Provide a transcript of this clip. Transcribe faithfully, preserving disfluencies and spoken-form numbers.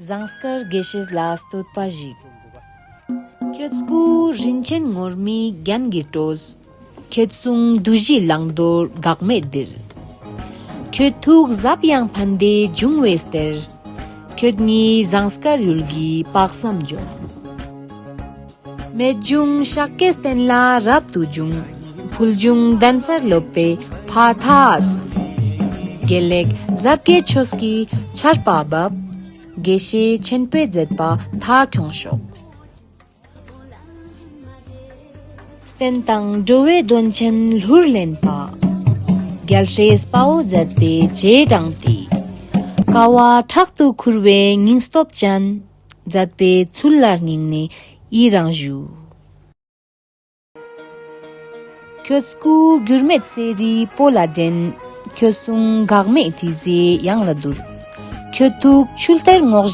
ཟངས་དཀར་དགེ་བཤེས་ལ་བསྟོད་པ་ཞིག་ཁྱོད་སྐུ་རིན་ཆེན་ངུར་སྨྲིག་རྒྱན་གྱིས་སྤྲོས། ཁྱོད་གསུང་བདུད་བཞིའི་བླང་དོར་འགག་མེད་འདིར། ཁྱོད་ཐུགས་ཟབ་ཡངས་ཕན་བདེ་འབྱུང་བའི་གཏེར། ཁྱོད་ཉིད་ཟངས་དཀར་ཡུལ་གྱི་དཔག་བསམ་ལྗོངས། རྨད་བྱུང་ཤཱཀྱའི་བསྟན་ལ་རབ་ཏུ་བྱུང་། ཕུལ་བྱུང་གདན་སར་སློབ་པའི་ཕ་མཐའ་སོན། དགེ་ལེགས་ཟབ་རྒྱས་ཆོས་ཀྱི་ཆར་པ་བབས། དགེ་བཤེས་ཆེན་པོས་མཛད་པ་མཐའ་འཁྱོངས་ཤོག་བསྟན་དང་འགྲོ་བའི་དོན་ཆེན་ལྷུར་ལེན་པ། རྒྱལ་སྲས་དཔའ་བོས་མཛད་པའི་རྗེས་འབྲངས་ཏེ། དཀའ་བ་ཕྲག་ཏུ་ཁུར་བའི་སྙིང་སྟོབས་ཅན། མཛད་པའི་ཚུལ་ལ་སྙིང་ནས་ཡི་རང་ཞུ། ཁྱོད་སྐུ་འགྱུར་མེད་གསེར་རིའི་སྤོ་ལ་འདྲེན། ཁྱོད་གསུང་འགག་མེད་དྲི་ཟའི་དབྱངས་ལ་བསྡུར། ཁྱོད་ཐུགས་ཆུ་གཏེར་རྔོག་